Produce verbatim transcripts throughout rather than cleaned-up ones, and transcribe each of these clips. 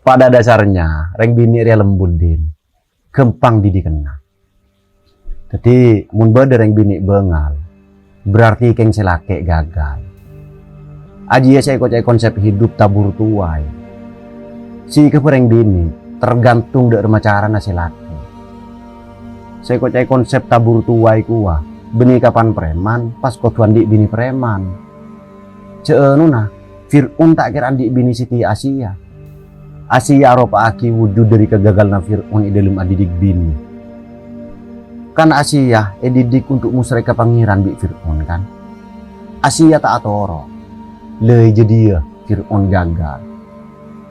Pada dasarnya, rèng binè' rèya lembut, Din. Ghâmpang didikenna. Dhâddhi, mon bâdâ rèng binè' bângal, berarti kèng sè lakè' gagal. Ajiyâ sè èkoca'è konsep hidup tabur tuwai. Sè èghâbây rèng binè' tergantung dâ' remma carana sè lakè'. Sè èkoca'è konsep tabur tuwai kowa, bânnè kapan preman, pas kodhu andi' binè preman. Jhâ' anona, Fir'aun ta' kèra andi' binè satèya Asiya. Asiya aropa'aghi wujud dâri kagagalanna Fir'aun è dâlem adidik binè. Kan Asiya èdidik untuk mosyrik ka Pangèran bi' Fir'aun, kan? Asiya ta' atoro'. Lè jâdiyâ Fir'aun gagal.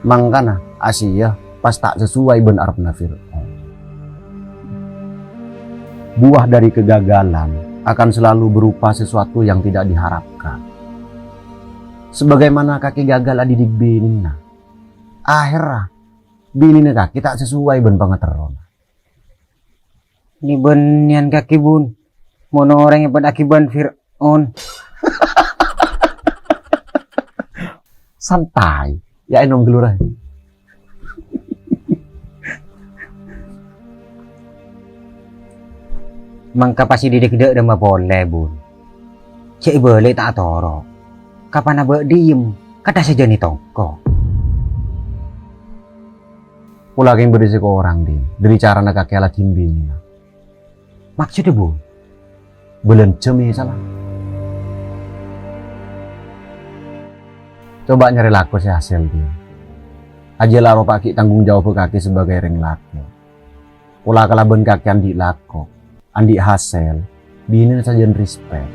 Mangkana Asiya pas ta' sesuai bân arebbhâ Fir'aun. Buah dari kegagalan akan selalu berupa sesuatu yang tidak diharapkan. Sebagaimana kakè gagal adidik binèna. Ahèrra, binèna kakè ta' sesuai bân pangaterrona. Nè bânnèyan kakè, Bun. Mon orèng èpadâ'âghi bân Fir'aun. Santai, ya ènom ghâllu ra. Mangka pas èdidik dâ' remma polè, Bun. Jhâ' èbâli ta' atoro'. Kapan abâ' diyem, kadhâ' sajân ètongko'. Pola kèng bâdâ sè korang, Din, dâri carana kakè aladhin binèna. Maksoddhâ, Bun? Bâlânjhâ mèsalla. Coba nyarè lako sè hasèl, Din. Ajiyâ la aropa'aghi tanggung jawab kakè sebagai rèng lakè. Pola kalabân kakè andi' lako, andi' hasèl, binèna sajân respect.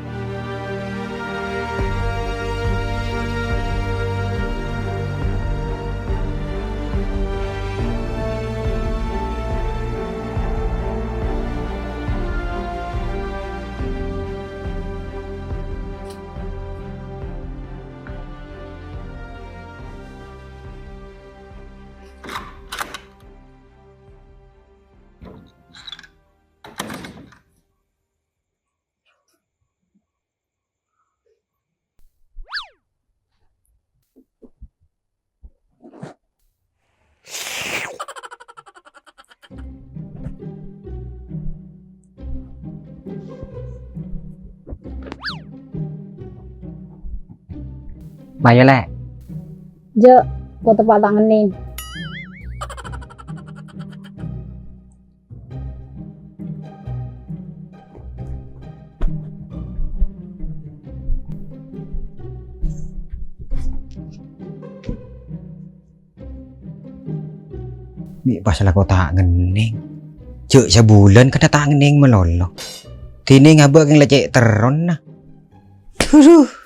Mayu, Lè'. Jhâ', koteppa' ta' ngennèng. Mè' pas lako ta' ngennèng. Jhâ' sabulân kadhâ' ta' ngennèng malolo. Dhinèng abâ' kèng la cè' terrona. Aduh.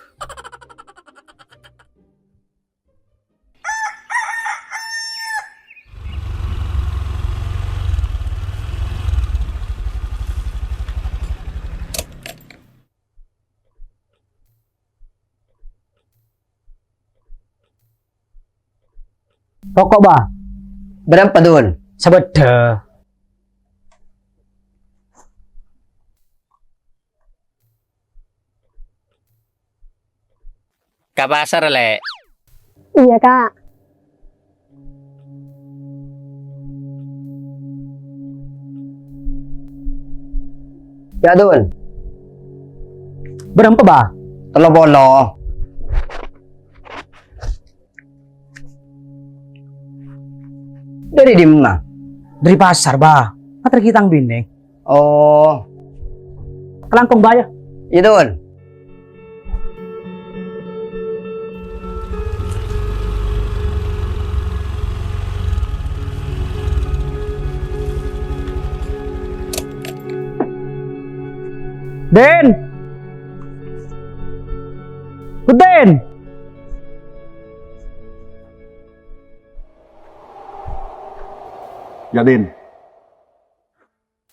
Roko', Bah. Bârâmpa, Dun? Sabâddhâ. Ka pasar, Lè'. Iyâ, Ka'. Yâ, Dun. Bârâmpa, Bah? Tello polo. Dâri dimma? Dâri pasar, Bah. Ngaterraghi tang binè. Oh. Kalangkong, Bah, yâ. Iyâ, Dun. Din! Din! Yâ, Din.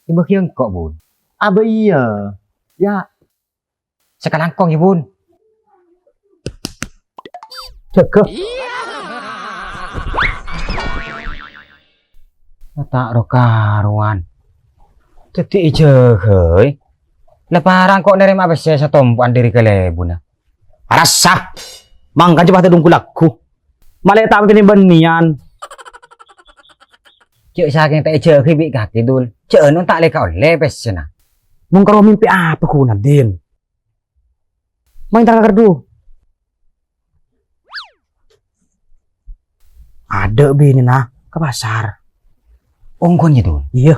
Èbâghi engko', Bun. Abâ iyâ. Yâ. Sakalangkong, yâ, Bun. Jâgâ. Ta' ro-karowan. Dhâddhi èjâgâi. La para' engko' narèma pèssè satompo'an dâri kalèbunna. Arassa. Mangkana jhâ' pas ta' dhunggu lagghu. Malè ta' matènè bânnèyan. Jhâ' sakèng ta' èjâgâi bi' kakè, Dul. Jhâ' non ta' lèka ollè pèssèna. Mon karo mimpi apa ghuna, Din? Maèn tara kerdu. Adâ' binèna ka pasar. Ongghuwân, yâ, Dul? Iyâ.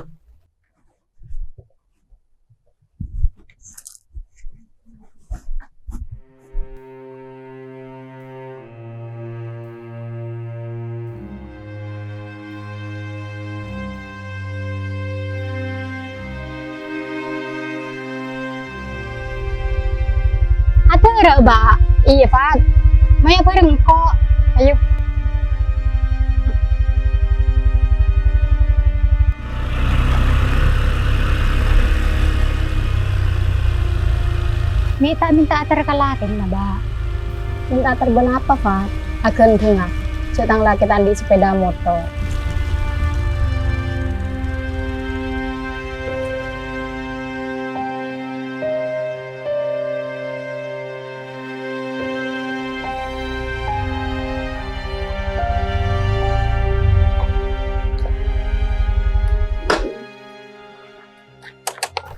Adâ' ra, Ba'? Iyâ, Fat. Mayu bhâreng engko'. Ayo. Mè' ta' mènta ater ka lakèna, Ba'. Mènta ater bân apa, Fat? Aghândhângnga, jhâ' tang lakè ta' andi' sepèda motor.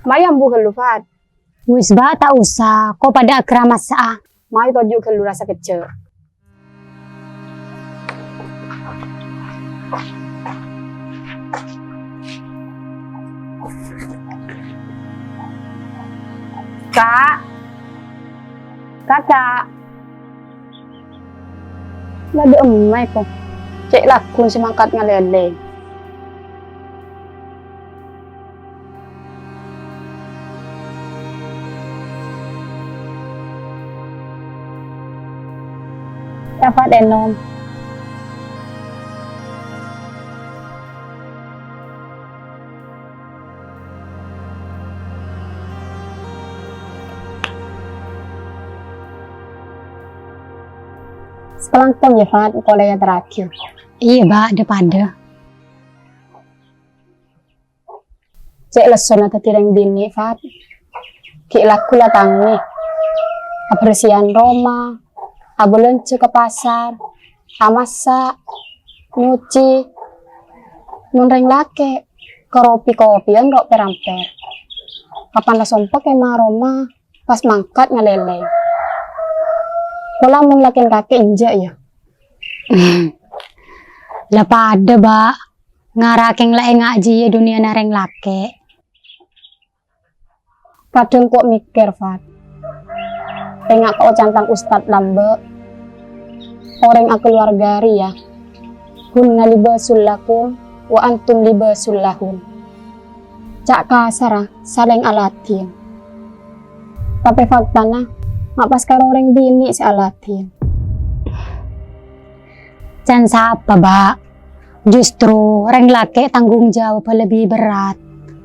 Mayu ambu ghâllu, Fat. Wis, Ba', ta' osa. Ko' padâ aghârâ massa'a. Mayu toju' ghâllu ra sakejjhâ'. Ka'. Kaka'. La dâ' emma èko. Cè' lagguna sè mangkat ngalèlè. Rapat ènom. Sakalangkong, yâ, Fat, engko' la èyaterraghi. Iyâ, Ba', dâ-padâ. Cè' lessona dhâddhi rèng binè', Fat. Ghi' lagghu la tangè. Abersiyan roma, abâlânjhâ ka pasar, amassa', nyuci. Mon rèng lakè', karopi-kopiyan ro' per-amper. Kapan la sompa kèma roma, pas mangkat ngalèlè. Pola mon lakèn kakè enjâ', yâ. La padâ, Ba'. Ngara kèng la enga' jiyâ duniyana rèng lakè'. Kadhâng ko' mèkkèr, Fat. Enga' kaocan tang ustad lambâ', orèng akaluwarga rèya, "Hunna libasul lakum wa antum libasul lahun." Ca' kasarra, salèng aladhin. Tapè faktana, ma' pas karo orèng binè' sè aladhin. Can sapa, Ba'? Justru rèng lakè' tanggung jawab lebbi berrâ',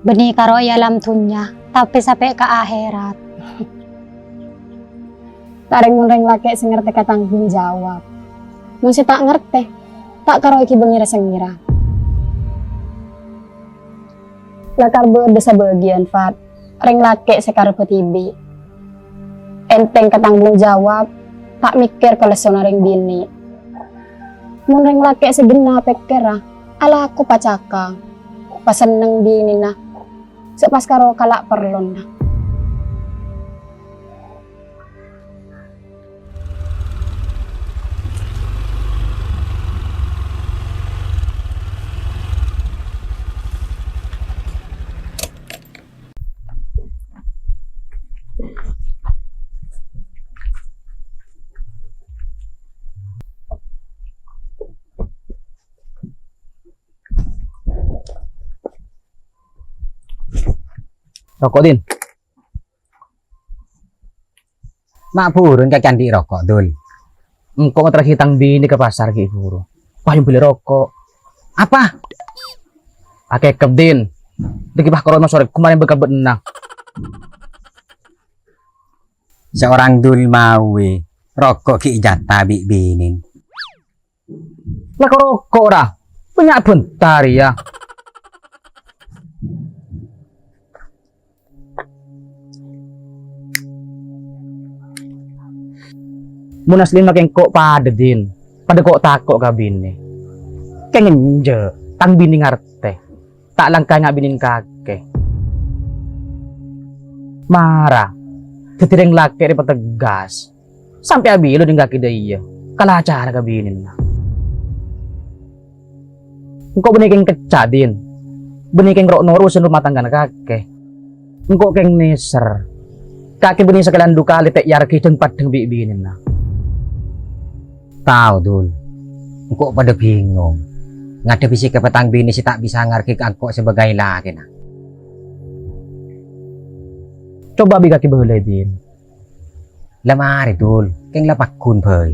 bânnè karo è alam dhunnya, tapè sapè ka akhèrat. Ta' rèng-orèng lakè' sè ngartè ka tanggung jawab. Mon sè ta' ngartè, ta' karo èghibâ ngèra-sèngèra. Lakar bâdâ sabâgiyân, Fat, rèng lakè' sè karebbhâ dhibi'. Èntèng ka tanggung jawab, ta' mèkkèr ka lessona rèng binè'. Mon rèng lakè' sè ghenna pèkkèrra, alako pacakang, pasenneng binèna, sè pas karo kala' parlona. Roko', Din. Ma' buru kakè andi' roko', Dul. Engko' ngoterraghi tang binè ka pasar ghi' buru. Pas nyambelli roko'. Apa? Akèkep, Din. Dâgghi' pas karo masorè, kemarin bâkal bâ'na. Seorang Dul mau, wè. Roko' ghi' èjhâta bi' binèn. La ko' roko' ra, bânnya' bânta rèya. Mon asli makè engko' padâ, Din, padâ ko'-tako' ka binè. Kèng enjâ'. Tang binè ngartè, ta' langka nga' binèna kakè. Mara, dhâddhi rèng lakè' rè pategghâs. Sampè' abâli neng kakè dâ' iyâ, kala cara ka binèna. Engko' bânnè kèng kècca', Din. Bânnè kèng ro'-noro'an rumah tanggana kakè. Engko' kèng nèser. Kakè bânnè sakalèyan du kalè ta' èarghâi dhâng-paddhâng bi' binèna. Tao, Dul. Engko' padâ bingung. Ngadhebbhi sèkabbhâ tang binè sè ta' bisa ngarghâi ka engko' sabâgâi lakèna. Coba bi' kakè bâlâi, Din. La marè, Dul, kèng la paggun bhâi.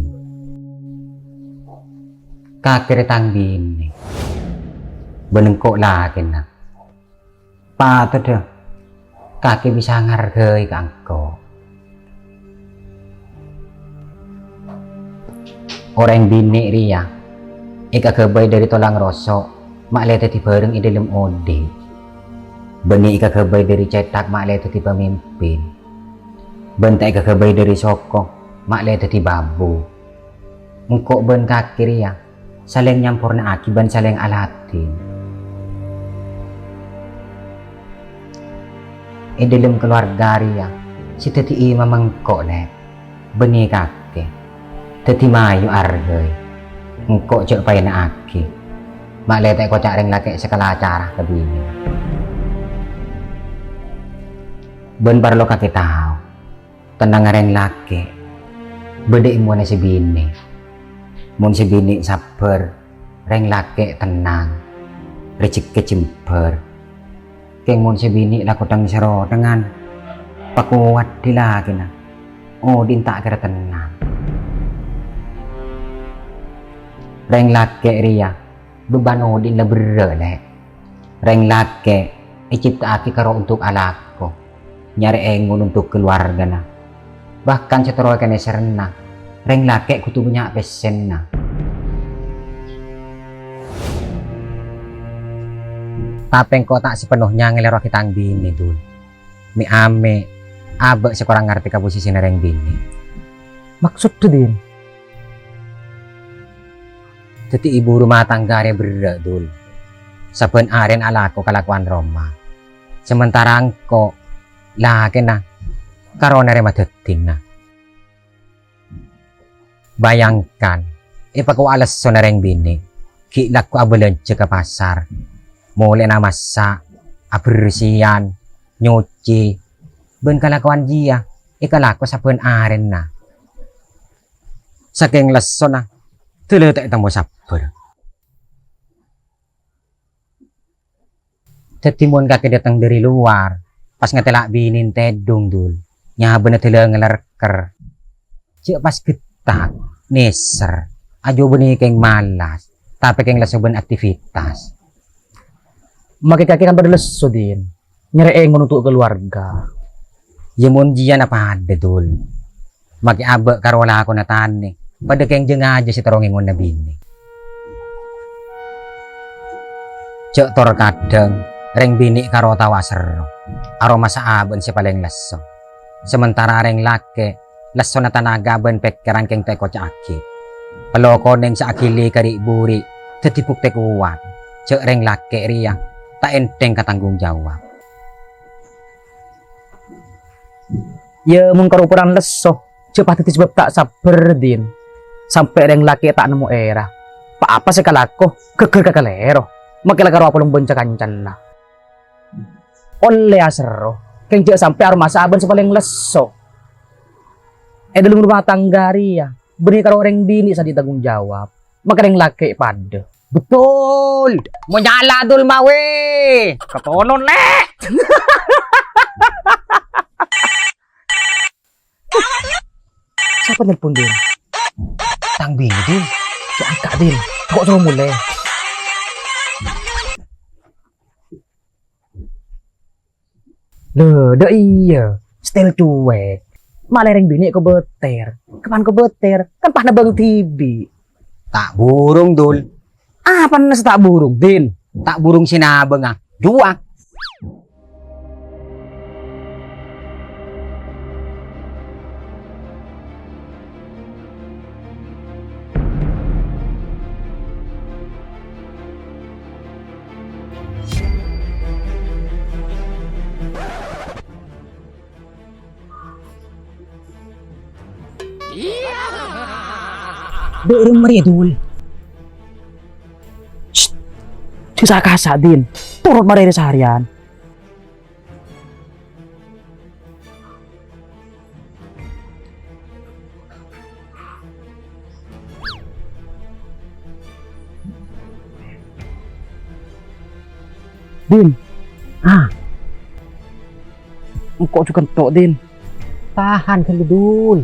Kakè rè tang binè. Bân engko' lakèna. Patodda kakè bisa ngarghâi ka engko'. Orèng binè' rèya èkaghâbây dâri tolang roso' ma' lè dhâddhi bhâreng è dhâlem odi'. Bânnè èkaghâbây dâri cèthak ma' lè dhâddhi pamimpin. Bân ta' èkaghâbây dâri soko ma' lè dhâddhi babu. Engko' bân kakè rèya salèng nyamporna'aghi bân salèng aladhin. È dhâlem kalowarga rèya sè dhâddhi imam engko', Lè'. Bânnè kakè. Dhâddhi mayu arghâi. Engko' jhâ' paèna'aghi. Ma' lè ta' èkoca' rèng lakè' sè kala cara ka binè. Bân parlo kakè tao, tennangnga rèng lakè' bâdâ è mona sè binè. Mon sè binè sabbhâr, rèng lakè' tennang, rejhekkè jembhâr. Kèng mon sè binè' la kothèng sèrotèngan, pakowat dâ' lakèna, odi'na ta' kèra tennang. Rèng lakè' rèya bhâbhân odi'na la berrâ', Lè'. Rèng lakè' ècipta'aghi karo untuk alako, nyarè èngon untuk kalowargana. Bahkan sè terro èkanèserrana, rèng lakè' kodhu bânnya' pèssèna. Tapè engko' ta' sapennonya ngalèroaghi tang binè, Dul. Mè'-amè' abâ' sè korang ngartè ka posisina rèng binè'. Maksodda, Din? Dhâddhi ibu rumah tangga rè berrâ', Dul. Sabbhân arèna alako kalakowan roma. Samantara engko' lakèna karona rè madhâddhina. Bayangkan, èpakowa'a lessona rèng binè', ghi' lagghu' abâlânjhâ ka pasar, molèna massa', abersiyan, nyocè, bân kalakowan jiyâ èkalako sabbhân arèna. Sakèng lessona, dâlâ ta' ètemmo sabbhâr. Dhâddhi mon kakè dâteng dâri lowar, pas ngatela' binèna tèdung, Dul, nyabâna dâlâ ngalerker. Jhâ' pas ghettak, nèser, ajhubâ bânnè kèng malas, tapè kèng lesso bân aktivitas. Makè kakè kan padâ lesso, Din. Nyarè èngon untuk kalowarga. Yâ mon jiyâ na padâ, Dul. Makè abâ' karo lakona tanè, padâ kèng jâ-ngajâ sè terro ngèngona binè'. Jhâ' tor kadhâng rèng binè' karo tao aserro, aromasa abâ'na sè palèng lesso. Samantara rèng lakè' lessona tanaga bân pèkkèran kèng ta' èkoca'aghi. Pèllo konèng sè aghili ka ri'-buri' dhâddhi buktè kowat jhâ' rèng lakè' rèya ta' ènthèng ka tanggung jawab. Yâ, mon karo okoran lesso, jhâ' pas dhâddhi sabâb ta' sabbhâr, Din. Sampè' rèng lakè' ta' nemmo èra. Pa-apa sè èkalako, ghâgghâr ka kalèro. Makè la karo apolong bân ca-kancana. Ollè aserro, kèng jhâ' sampè' aromasa abâ'na sè palèng lesso. È dhâlem rumah tangga rèya, bânnè karo orèng binè' sè andi' tanggung jawab. Makè rèng lakè' padâ. Betul. Mau nyala, Dul, mawe. Ketonon, Lè'. Sapa nelpon, Din? Tang binè, Din. Cok angka', Din. Kok soro mulè? Lho, dâ' iyâ, style cuek. Malèrèng binè' kobâtèr. Kapan kobâtèr? Kan pas nabâng dhibi'. Ta' burung, Dul. Apana sè ta' burung, Din? Ta' burung sè nabângnga. Juwâ. Dâ'remma rèya, Dul. Shh. Jhâ' sa'-kasa', Din. Torot marè rè saarèyan. Din. Ah. Engko' jhughân to', Din. Tahan ghâllu, Dul.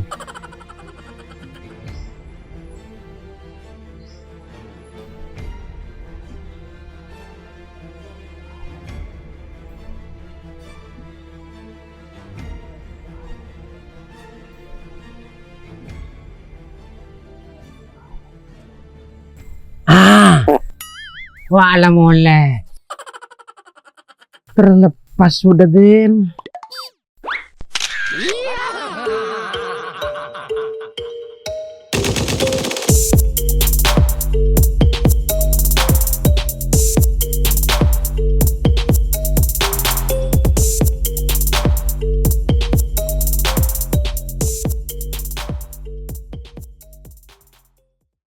Ah. Wa' la molè. Terlepas sudah, Din.